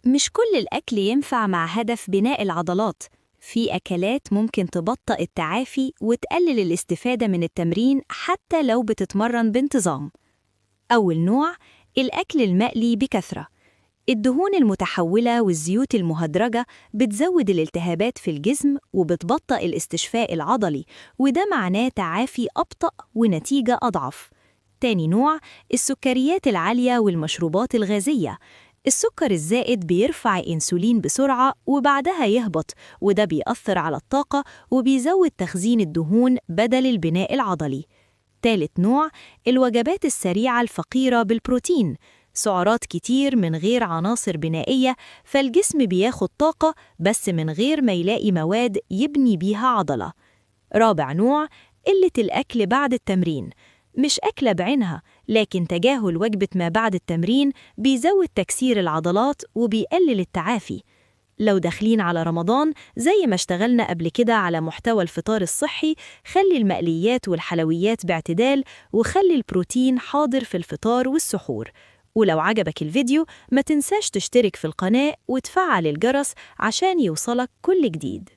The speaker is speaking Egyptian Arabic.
مش كل الأكل ينفع مع هدف بناء العضلات. في أكلات ممكن تبطئ التعافي وتقلل الاستفادة من التمرين حتى لو بتتمرن بانتظام. أول نوع الأكل المقلي بكثرة. الدهون المتحولة والزيوت المهدرجة بتزود الالتهابات في الجسم وبتبطئ الاستشفاء العضلي، وده معناه تعافي أبطأ ونتيجة أضعف. تاني نوع السكريات العالية والمشروبات الغازية. السكر الزائد بيرفع إنسولين بسرعة وبعدها يهبط، وده بيأثر على الطاقة وبيزود تخزين الدهون بدل البناء العضلي. تالت نوع الوجبات السريعة الفقيرة بالبروتين، سعرات كتير من غير عناصر بنائية، فالجسم بياخد طاقة بس من غير ما يلاقي مواد يبني بيها عضلة. رابع نوع قلة الأكل بعد التمرين. مش أكلة بعينها، لكن تجاهل وجبة ما بعد التمرين بيزود تكسير العضلات وبيقلل التعافي. لو داخلين على رمضان زي ما اشتغلنا قبل كده على محتوى الفطار الصحي، خلي المقليات والحلويات باعتدال، وخلي البروتين حاضر في الفطار والسحور. ولو عجبك الفيديو ما تنساش تشترك في القناة وتفعل الجرس عشان يوصلك كل جديد.